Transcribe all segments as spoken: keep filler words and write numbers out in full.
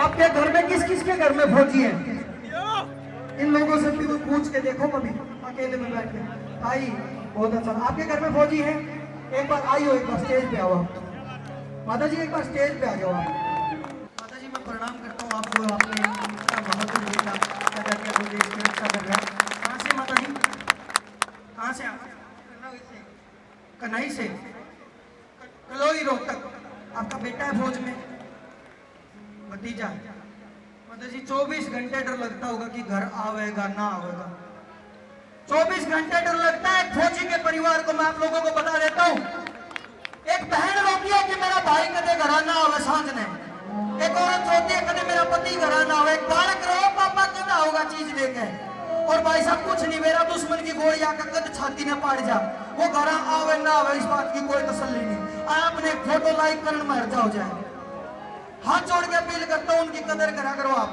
आपके घर में किस किस के घर में फौजी हैं? इन लोगों से भी पूछ के देखो कभी, अकेले में बैठ के। भाई, बहुत अच्छा। आपके घर में फौजी है? एक बार आइयो, एक बार स्टेज पे आओ आप। माता जी, एक बार स्टेज पे आ जाओ आप। माता जी, मैं प्रणाम करता हूँ आपको, आपने इतना बहादुर बेटा पैदा किया, जो देश की रक्षा कर रहा है। कहाँ से माता जी? कहाँ से आप? कनाई से। कलोई रोहतक। आपका बेटा है फौज में? भतीजा? माता जी, चौबीस घंटे डर लगता होगा कि घर आवेगा ना आवेगा। चौबीस घंटे डर लगता है फौजी के परिवार को। मैं आप लोगों को बता देता हूँ, एक बहन रोती है कि मेरा भाई कदे घरा ना आवे सांझ ने, एक औरत रोती है कदे मेरा पति घरा ना आवे, एक बालक रो, पापा कद आओगा चीज लेके। और भाई साहब, कुछ नहीं, मेरा दुश्मन की गोली आकर कद छाती ने पाड़ जा, वो घरा आवे ना आवे, इस बात की कोई तसल्ली नहीं। आपने फोटो लाइक करण में हर्जा हो जाए। हाथ जोड़ के अपील करता हूँ, उनकी कदर करा करो आप।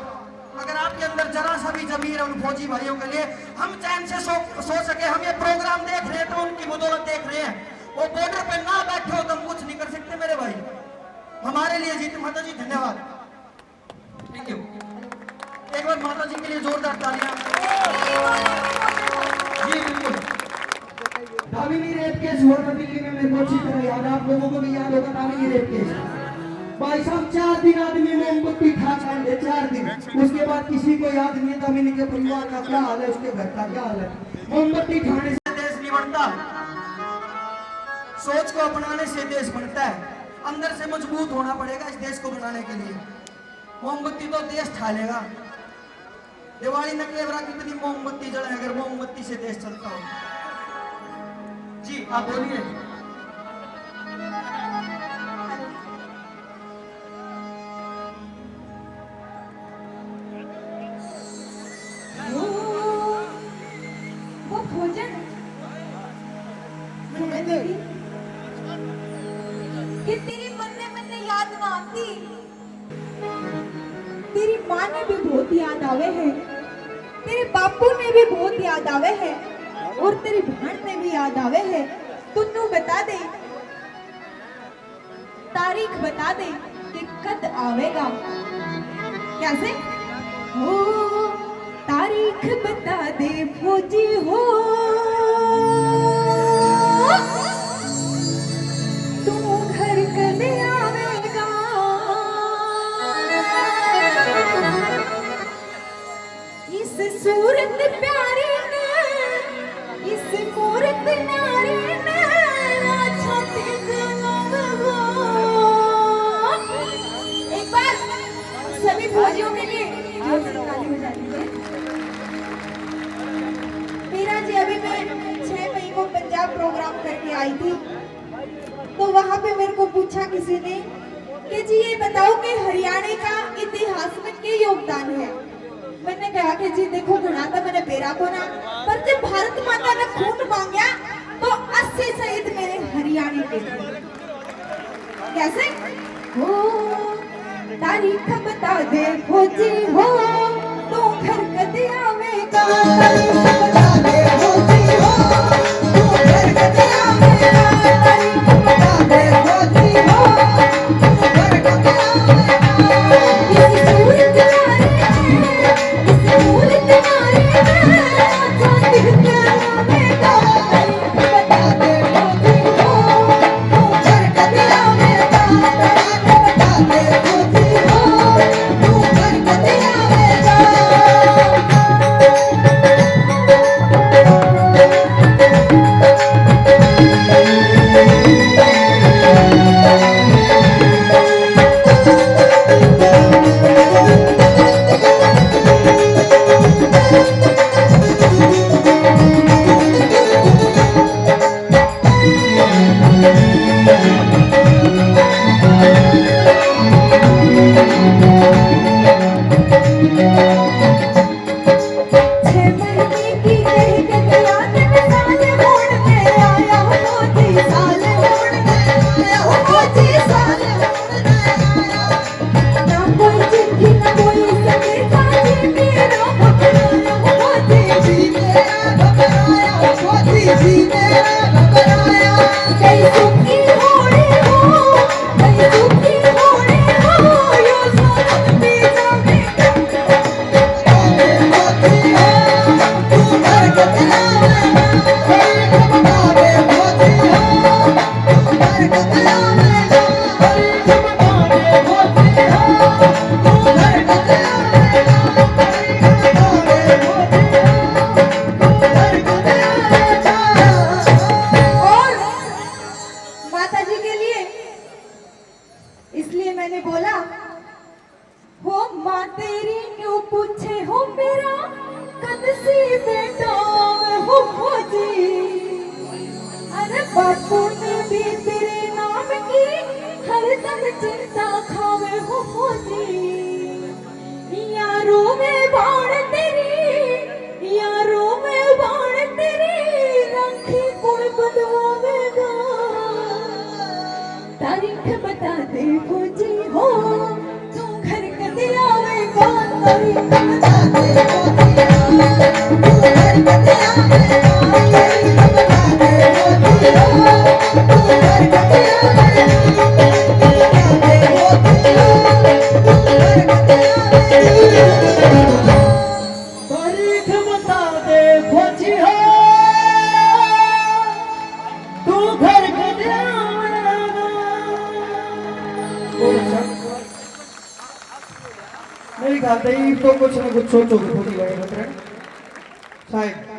अगर आपके अंदर जरा सा भी जमीर है उन फौजी भाइयों के लिए, हम चैन से सो, सो सके। हम ये प्रोग्राम देख रहे हैं तो उनकी बदौलत देख रहे हैं। वो बॉर्डर पे ना बैठे हो तो हम कुछ नहीं कर सकते मेरे भाई। हमारे लिए जीत। माता जी, धन्यवाद। Thank you. एक बार माता जी के लिए जोरदार तालियां। जी बिल्कुल। दामिनी रेप केस हुआ था दिल्ली में, मेरे को अच्छी तरह याद है, आप लोगों को भी याद होगा दामिनी रेप केस। भाई साहब, चार दिन आदमी मोमबत्ती ठा कांडे, चार दिन। उसके बाद किसी को याद नहीं है दामिनी के परिवार का क्या हाल है, उसके घर का क्या हाल है। मोमबत्ती ठाने से देश नहीं बनता, सोच को अपनाने से देश बनता है। अंदर से मजबूत होना पड़ेगा इस देश को बनाने के लिए। मोमबत्ती तो देश ठा लेगा। दिवाली न केवरा कितनी मोमबत्ती जले, अगर मोमबत्ती से देश चलता हो। जी, आप बोलिए। वो, वो भोजन, भोजन कि तेरी मन्ने मन्ने याद ना आती। तेरी माँ ने भी बहुत याद आवे है, तेरे बापू ने भी बहुत याद आवे है, और तेरी बहन ने भी याद आवे है। तू नू बता दे, तारीख बता दे कि कद आवेगा। कैसे? हो, तारीख बता दे फौजी हो, तू घर कद आवेगा। इस सूरत प्यारी ने, इस मूरत नारी ने, छाती पे लगवा। एक बार सभी फौजियों के लिए जोर से ताली बजा दीजिए। मीरा जी, अभी मैं छह मई को पंजाब प्रोग्राम करके आई थी, तो वहां पे मेरे को पूछा किसी ने कि जी, ये बताओ कि हरियाणा का इतिहास में क्या योगदान है। मैंने कहा कि जी देखो, घणा तो मैंने बेरा को ना, पर जब भारत माता ने खून मांगा तो अस्सी शहीद मेरे हरियाणा के थे। कैसे? हो, तारीख बता दे फौजी हो, तू घर कद आवेगा। तारीख बता दे फौजी हो, तू घर कद आवेगा। तारीख बता दे फौजी हो, तू घर कद आवेगा। इस सूरत नारी, इस सूरत नारी, तेरी क्यों पूछे हो मेरा, कद सी बेटा आवे हो फौजी। अरे बापू ने भी तेरे नाम की हरदम चिंता खावे हो फौजी। यारों में बाण तेरी, यारों में बाण तेरी, राखी कुण बंधवावेगा? तारीख बता दे फौजी हो, तू घर कद आवेगा? तारीख बता दे फौजी हो, तू घर कद आवेगा? तारीख बता दे फौजी हो, तू घर कद आवेगा? तारीख बता दे फौजी हो, तू घर कद आवेगा? मेरे ख्याल से इब तो कुछ ना कुछ सोचोगे फौजी भाई, बतरे शायद।